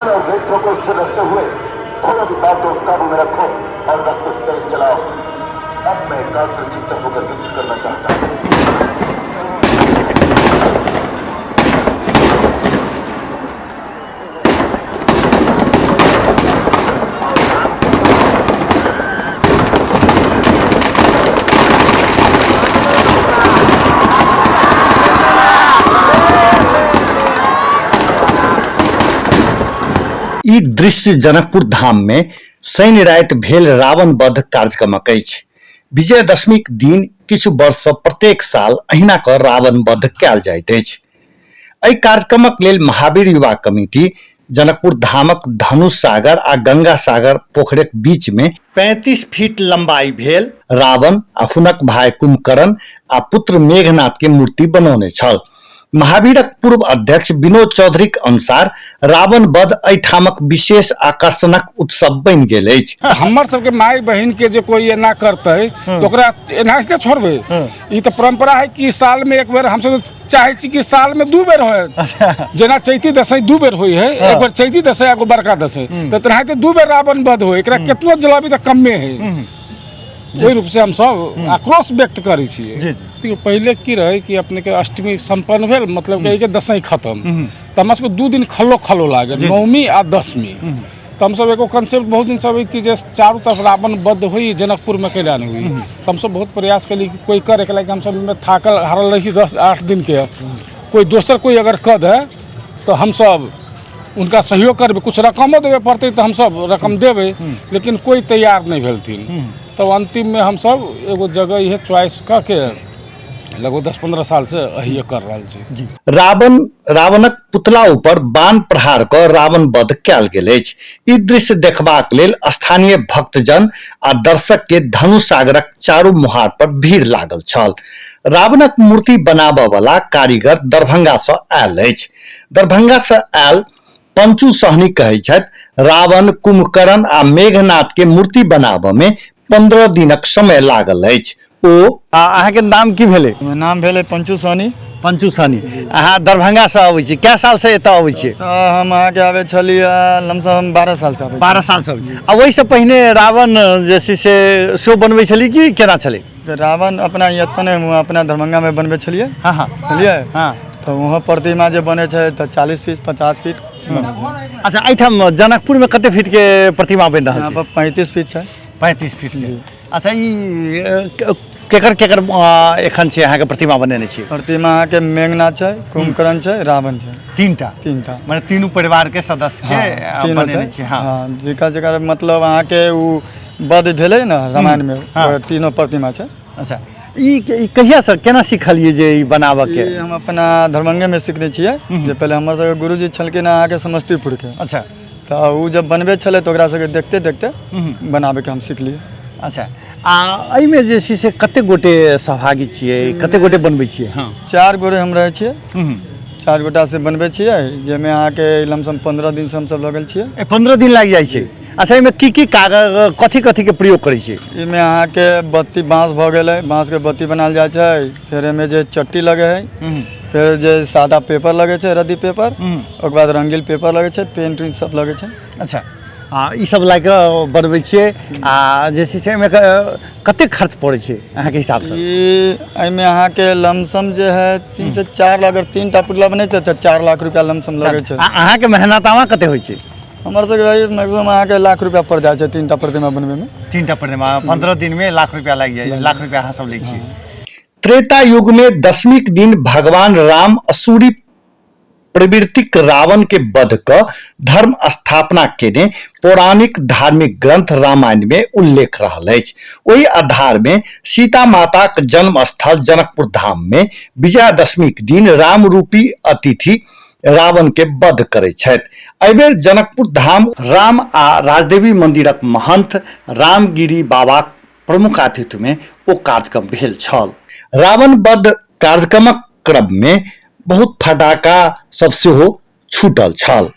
और नेत्रों को स्थिर रखते हुए घोड़ों की बागडोर काबू में रखो और रथ को तेज चलाओ। अब मैं एकाग्र चित्त होकर युद्ध करना चाहता हूँ। ई दृश्य जनकपुर धाम में शनि राति भेल रावण वध कार्यक्रमक अछि। विजयदशमीक दिन किछु वर्ष सँ प्रत्येक साल अहिना कऽ रावण वध कयल जाइत अछि। एहि कार्यक्रमक लेल महावीर युवा कमिटी जनकपुर धामक धनुष सागर आ गंगा सागर पोखरिक बीच में 35 फीट लंबाई भेल रावण आ हुनक भाई कुंभकर्ण आ पुत्र मेघनाथ के मूर्ति बनौने छल। महावीरक पूर्व अध्यक्ष विनोद चौधरीक अनुसार रावण वध एहिठामक विशेष आकर्षणक उत्सव बनि गेल अछि। हमर सबके माय बहिन के जे कोई एना करतै तो ओकरा एनाहिते छोड़बै। ई तऽ परंपरा है कि साल में एक बेर, हमसब चाहे छी कि साल में 2 बेर होय। जेना चैती दशई 2 बेर होय है, एक बेर चैती दशई एगो बड़का दशई, तऽ तेनाहिते 2 बेर रावण वध होय। एकरा केतनो जलाबी तऽ कमे है। ओहि रूप से हम सब आक्रोश व्यक्त करै छियै। देखियौ, पहिले की रहै कि अपने के अष्टमी संपन्न भेल, मतलब कि दशई खत्म, तऽ हमरा सबके 2 दिन खलो खलो लागल, नवमी आ दशमी। तऽ हमसब एगो कंसेप्ट बहुत दिन से कि जे चारू तरफ रावण वध होई, जनकपुर में कैला नहीं हुई। तऽ हमसब बहुत प्रयास कैली कि कोई करे, कैला कि हमसब में थाकल हारल रहै छी 10-8 दिन के, कोई दोसर कोई अगर कऽ दे तऽ हमसब उनका सहयोग करबै, कुछ रकमो देबे पड़तै तऽ हमसब रकम देबै, लेकिन कोई तैयार नहीं भेलथिन। तब अंतिम में हमसब एगो जगह इहे चॉइस कऽ के लगभग 10-15 साल से अहिए कर रहल छी। रावणक पुतला ऊपर बाण प्रहार कऽ रावण वध कयल गेल अछि। ई दृश्य देखबाक लेल स्थानीय भक्तजन आ दर्शक के धनुष सागरक चारू मोहार पर भीड़ लागल छल। रावणक मूर्ति बनाबऽ वाला कारीगर दरभंगा सँ आयल अछि। दरभंगा सँ आयल पंचू सहनी कहै छथि, रावण, कुंभकर्ण आ मेघनाथ के मूर्ति बनाबऽ में 15 दिनक समय लागल अछि। ओ अहाँके नाम की भेलै? हमर नाम भेलै पंचू सहनी। पंचू सहनी, अहाँ दरभंगा से अबै छी, कै साल से एतऽ अबै छी? तऽ हम अहाँके आबै छलियै लमसम 12 साल से आबै छी। 12 साल से अबै छी। आ ओहिसँ पहिने रावण जे छै से सेहो बनबै छलियै कि केना छलै? तऽ रावण अपना एतऽ नहि, वहाँ अपना दरभंगामे बनबै छलियै। हाँ हाँ बुझलियै? हाँ। तऽ वहाँ प्रतिमा जे बनै छै तऽ 40 फीट 50 फीट बनै छै। अच्छा, एहिठाम जनकपुरमे कते फीट के प्रतिमा बनि रहल यहाँ छै? पर 35 फीट छै। 35 फीट के। अच्छा, ई केकर केकर एखन छै अहाँके प्रतिमा बनेने छी? प्रतिमा अहाँके मेघनाथ छै, कुंभकर्ण छै, रावण छै। तीनटा? तीनटा। माने तीनू परिवार के सदस्य के तीनों बनेने छै। छी। हाँ। हाँ, जेकर जेकर मतलब अहाँके उ वध भेलै ने रामायण में, हाँ। तीनों प्रतिमा छै। अच्छा, ई कहिया से केना सिखलियै जे ई बनाबऽ के? ई हम अपना दरभंगे में सिखने छियै। जे पहिले हमर सबके गुरुजी छलखिन अहाँके समस्तीपुर के। अच्छा। तऽ उ जब बनबै छलै तऽ ओकरा सबके देखते देखते बनाबैके हम सिखलियै। अच्छा, आ एहिमे जे छै से कते गोटे सहभागी छियै, कते गोटे बनबै छियै? हाँ। 4 गोटे हम रहै छियै। 4 गोटा से बनबै छियै, जाहिमे अहाँके लमसम 15 दिन से हमसब लगल छियै। 15 दिन लागि जाइ छै। अच्छा, एहिमे की की कागज कथी कथी के प्रयोग करै छियै? एहिमे अहाँके बत्ती बाँस भऽ गेलै, बाँसके बत्ती बनायल जाइ छै। फेर एहिमे जे चट्टी लगै है, फेर जे सादा पेपर लगै छै, रद्दी पेपर, ओकर बाद रंगीन पेपर लगै छै, पेंट उंट सब लगै छै। अच्छा, आ ई सब लए कऽ बनबै छियै। आ जे छै से एहिमे कतेक खर्च पड़ै छै अहाँके हिसाबसँ? ई एहिमे अहाँके लमसम जे है 3 से 4 लाख, अगर 3 टा पुतला बनै छै तऽ 4 लाख रुपया लमसम लगै छै। आ अहाँके मेहनतावा कते होइ छै? हमर सबके मैक्सिमम अहाँके लाख रुपया पड़ जाइ छै 3 टा प्रतिमा बनबैमे। 3 टा प्रतिमा 15 दिनमे लाख रुपया लागि जाइ, लाख रुपया अहाँ सब लै छियै। त्रेता युग में दशमीक दिन भगवान राम असुरी प्रवृत्तिक रावण के वध क धर्म स्थापना केने पौराणिक धार्मिक ग्रंथ रामायण में उल्लेख रहल अछि। ओहि आधार में सीता माताक जन्म स्थल जनकपुर धाम में विजयादशमीक दिन राम रूपी अतिथि रावण के वध करैत छथि। एहिबेर जनकपुर धाम राम आ राजदेवी मंदिरक महंथ रामगिरी बाबाक प्रमुख आतिथ्य में ओ कार्यक्रम भेल छल। रावण वध कार्यक्रमक क्रम में बहुत फटाका सब सेहो छूटल छल।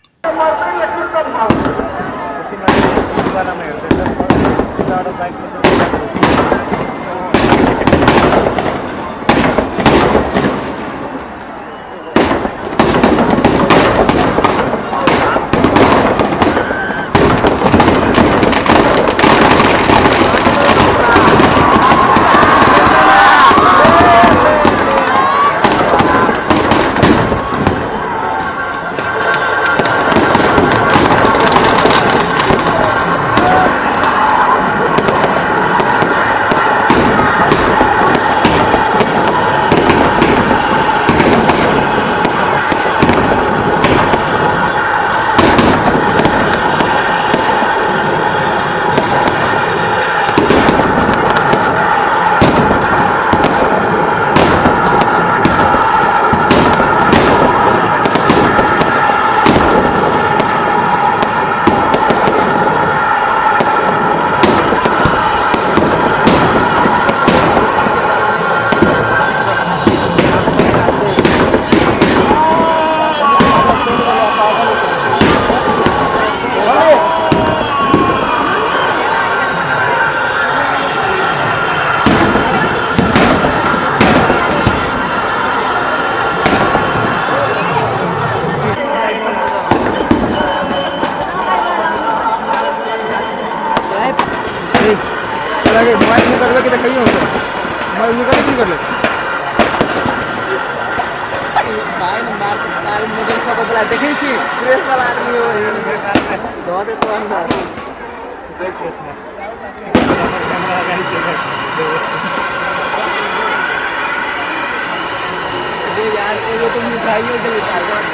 रे मोबाइल निकलबे के देखियो मोबाइल निकल के निकल भाई ने मार के कार मॉडल सब वाला देखै छी प्रेस वाला आदमी हो धो दे तो अंदर। अरे यार, एगो तो मिठाइयो के।